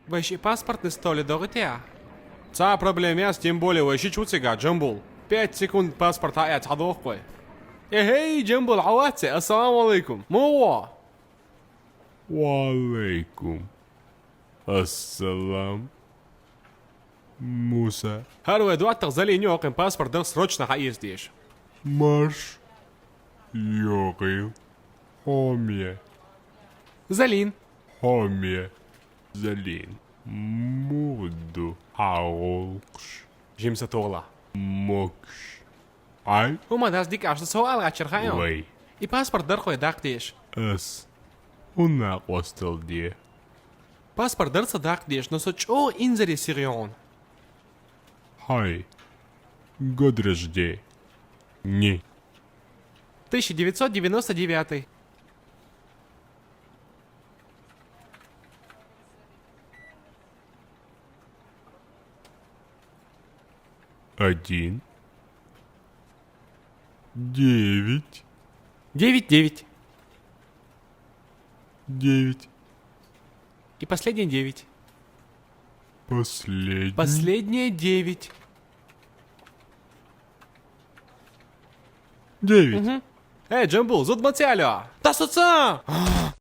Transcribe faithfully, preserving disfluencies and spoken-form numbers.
Вай ши паспортни столе догӀитая? Цхьа проблема яц, тем более вай ши чу цига, Джамбул. Пять секунд паспорт хьаэц хьадохкой. Эхей, Джамбул, хьо вац? Ассаламу алейкум. Муо? Ва алейкум ассалам. Муса. ХӀара вай доттагӀа Залин йоах, паспорт дар срочно хьаэца деза. Марш. Йоах. Хьо мел я? Залин. Хьо мел я? Залин. Муха ду хьа гӀулакхаш? Жимса тола. Мокш. Ай? ХӀама дац дика, аш со алгӀачар хаьа. Вай. И паспорт дар хьо даккха деза. Ас. ХӀана къоастал де? Паспорт дар ца даккха деза, но со чӀоагӀа инзаре сигӀа йоагӀа. Хьай. Год рождения? Ни. Тысяча девятьсот девяносто девятый. Один. Девять. Девять, девять. Девять. И последнее девять. Последнее. Последнее девять. Девять. Мгм. Эй, Джамбул, зуд ма цӀи аьлла. Та со цӀа!